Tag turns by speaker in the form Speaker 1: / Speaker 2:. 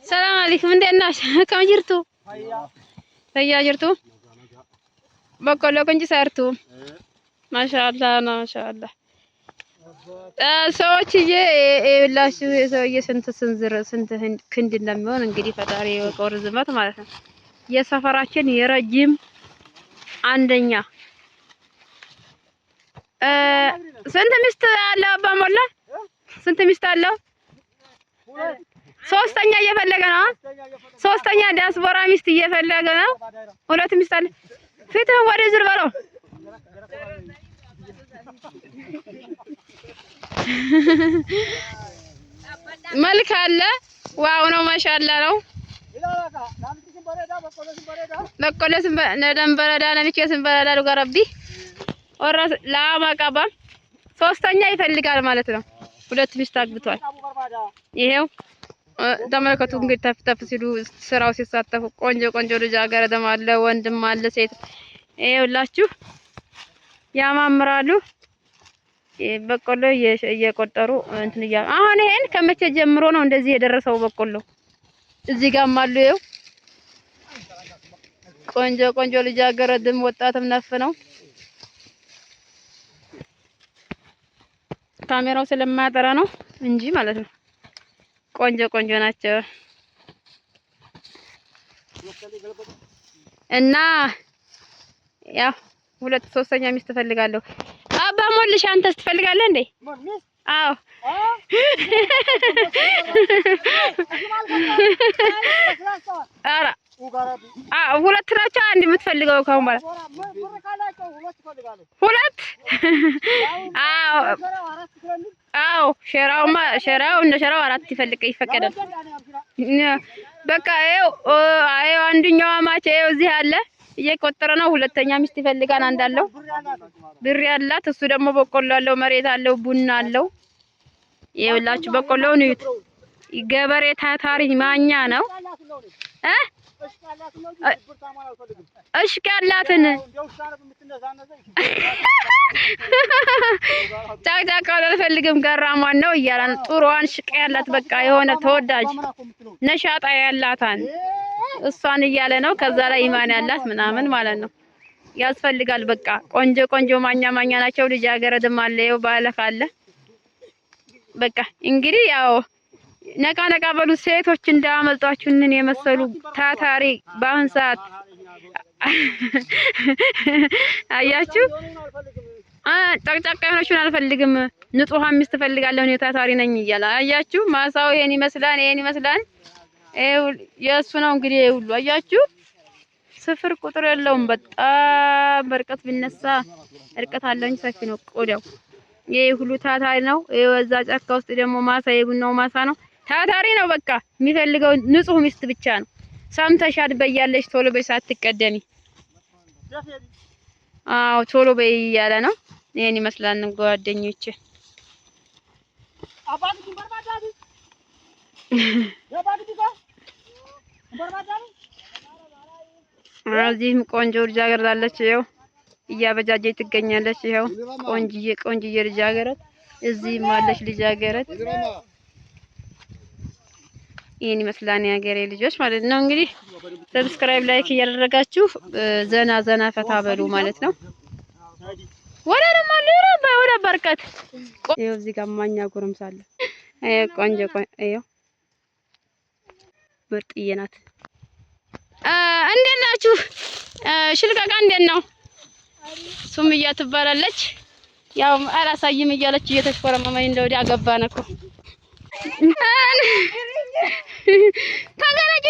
Speaker 1: ሰላም አለይኩም እንዴት ነሽ? Akkam jirtu? Fayyaa jirtu? በቆሎ ቆንጅሳርቱ ማሻአላህ ማሻአላህ። ሰዎችዬ ይኸውላችሁ የሰውዬ ስንት ስንዝር ስንት ክንድ እንደሚሆን እንግዲህ ፈጣሪ የወቀው ርዝመት ማለት ነው። የሰፈራችን የረጅም አንደኛ ስንት ሚስት አለው? አባ ሞላ ስንት ሚስት አለው? ሶስተኛ እየፈለገ ነው። ሶስተኛ ዲያስፖራ ሚስት እየፈለገ ነው። ሁለት ሚስት አለ። ፊትህን ወደ ዝር በለው። መልክ አለ። wow ነው። ማሻአላ ነው። በቆሎ ስንበረዳ ነሚቼ ስንበረዳ ዱጋ ረቢ ወራስ ላማ ቀባ ሶስተኛ ይፈልጋል ማለት ነው። ሁለት ሚስት አግብቷል። ይሄው ተመልከቱ እንግዲህ ተፍ ተፍ ሲሉ ስራው ሲሳተፉ ቆንጆ ቆንጆ ልጃገረድም አለ፣ ወንድም አለ፣ ሴት ይኸውላችሁ ያማምራሉ። በቆሎ እየቆጠሩ እንትን እያሉ አሁን ይሄን ከመቼ ጀምሮ ነው እንደዚህ የደረሰው በቆሎ? እዚህ ጋርም አሉ። ይኸው ቆንጆ ቆንጆ ልጃገረድም ወጣትም ነፍ ነው። ካሜራው ስለማያጠራ ነው እንጂ ማለት ነው። ቆንጆ ቆንጆ ናቸው እና ያው ሁለት ሶስተኛ ሚስት እፈልጋለሁ። አባ ሞልሽ አንተስ ትፈልጋለህ እንዴ? አዎ ኧረ ሁለት ናቸው። አንድ የምትፈልገው ከአሁን በኋላ ሁለት። አዎ አዎ፣ ሸራውማ ሸራው እንደ ሸራው አራት ይፈልቅ ይፈቀዳል። በቃ ይኸው ይኸው አንደኛው አማች ይኸው እዚህ አለ እየቆጠረ ነው። ሁለተኛ ሚስት ይፈልጋል። አንድ አለው ብር ያላት እሱ ደግሞ በቆሎ አለው፣ መሬት አለው፣ ቡና አለው። ይኸውላችሁ በቆሎውን እዩት። ገበሬ ታታሪ ማኛ ነው እ እሽቅ ያላትን ጫቅጫቃ አልፈልግም ገራሟን ነው እያላን ጥሩዋን ሽቅ ያላት በቃ የሆነ ተወዳጅ ነሻጣ ያላታን እሷን እያለ ነው። ከዛ ላይ ኢማን ያላት ምናምን ማለት ነው ያስፈልጋል። በቃ ቆንጆ ቆንጆ ማኛ ማኛ ናቸው። ልጃገረድም አለ ይኸው ባለፍ አለ። በቃ እንግዲህ ያው ነቃ ነቃ በሉ ሴቶች እንዳያመልጧችሁ። እንን የመሰሉ ታታሪ በአሁን ሰዓት አያችሁ። ጨቅጫቃ የሆነችውን አልፈልግም፣ ንጹህ ሚስት እፈልጋለሁ፣ እኔ ታታሪ ነኝ እያለ አያችሁ። ማሳው ይሄን ይመስላል፣ ይሄን ይመስላል። የእሱ ነው እንግዲህ ይሄ ሁሉ አያችሁ። ስፍር ቁጥር የለውም። በጣም በርቀት ቢነሳ እርቀት አለው እንጂ ሰፊ ነው ቆዳው። ይሄ ሁሉ ታታሪ ነው። ይሄ እዛ ጫካ ውስጥ ደግሞ ማሳ የቡናው ማሳ ነው። ታታሪ ነው። በቃ የሚፈልገው ንጹህ ሚስት ብቻ ነው። ሰምተሻል በያለሽ ቶሎ በይ ሳትቀደሚ። አዎ ቶሎ በይ እያለ ነው። ይሄን ይመስላል ጓደኞቼ። እዚህም ቆንጆ ልጃገረድ አለች። ይኸው እያበጃጀች ትገኛለች። ይኸው ቆንጅዬ ቆንጅዬ ልጃገረድ እዚህም አለች ልጃገረድ። ይህን ይመስላል የሀገሬ ልጆች ማለት ነው። እንግዲህ subscribe፣ like እያደረጋችሁ ዘና ዘና ፈታ በሉ ማለት ነው። ወደ ደግሞ ወደ በርቀት ይኸው እዚህ ጋር ማኛ ጎረምሳ አለ። ቆንጆ ቆንጆ ይኸው ምርጥዬ ናት። እንዴት ናችሁ? ሽልቀቃ እንዴት ነው? ሱምያ ትባላለች። ያው አላሳይም እያለች እየተሽኮረመመኝ እንደወዲያ ገባን እኮ ተገለጭ